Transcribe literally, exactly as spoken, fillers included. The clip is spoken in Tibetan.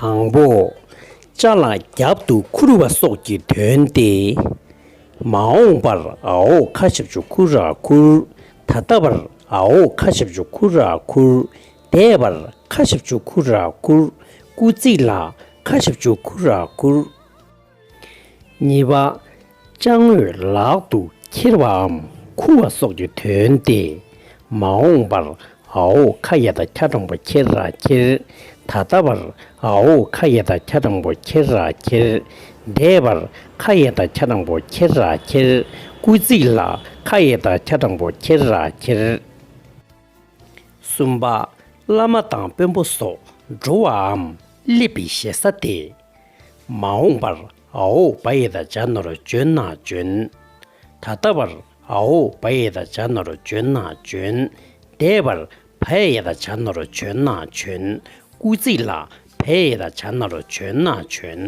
དང་པོ། ཅ་ལག་རྒྱབ་ཏུ་ཁུར་བ་སོགས་ཀྱི་དོན་ཏེ། མ་འོངས་པར་འ་འོག་ཁ་ཞབས་ཀྱུ་ཁུ་ར་ཁུར། ད་ལྟ་བར་འ་འོག་ཁ་ཞབས་ཀྱུ་ཁུ་ར་ཁུར། འདས་པར་ཁ་ཞབས་ཀྱུ་ཁུ་ར་ཁུར། སྐུལ་ཚིག་ལ་ཁ་ཞབས་ཀྱུ་ཁུ་ར་ཁུར། གཉིས་པ། ཅ་དངོས་ལག་ཏུ་ཁྱེར་བའམ་ཁུར་བ་སོགས་ཀྱི་དོན་ཏེ། མ་འོངས་པར་འ་འོག་ཁ་ཡ་བཏགས་ཁྱ་དྲང་པོ་ཁྱེ་ར་ཁྱེར། ད་ལྟ་བར་འ་འོག་ཁ་ཡ་བཏགས་ཁྱ་དྲང་པོ་ཁྱེ་ར་ཁྱེར། འདས་པར་ཁ་ཡ་བཏགས་ཁྱ་དྲང་པོ་ཁྱེ་ར་ཁྱེར། སྐུལ་ཚིག་ལ་ཁ་ཡ་བཏགས་ཁྱ་དྲང་པོ་ཁྱེ་ར་ཁྱེར། གསུམ་པ། བླ་མ་དང་དཔོན་པོ་སོགས་འགྲོ་བའམ་སླེབས་པའི་ཞེ་ས་སྟེ། མ་འོངས་པར་འ་འོག་བ་ཡ་བཏགས་བྱ་ན་རོ་འཇོན་ན་འཇོན། ད་ལྟ་བར་འ་འོག་བ་ཡ་བཏགས་བྱ་ན་རོ་འཇོན་ན་འཇོན། འདས་པར་བ་ཡ་བཏགས་བྱ་ན་རོ་བྱོན་ན་བྱོན། སྐུལ་ཚིག་ལ་བ་ཡ་བཏགས་བྱ་ན་རོ་བྱོན་ན་བྱོན།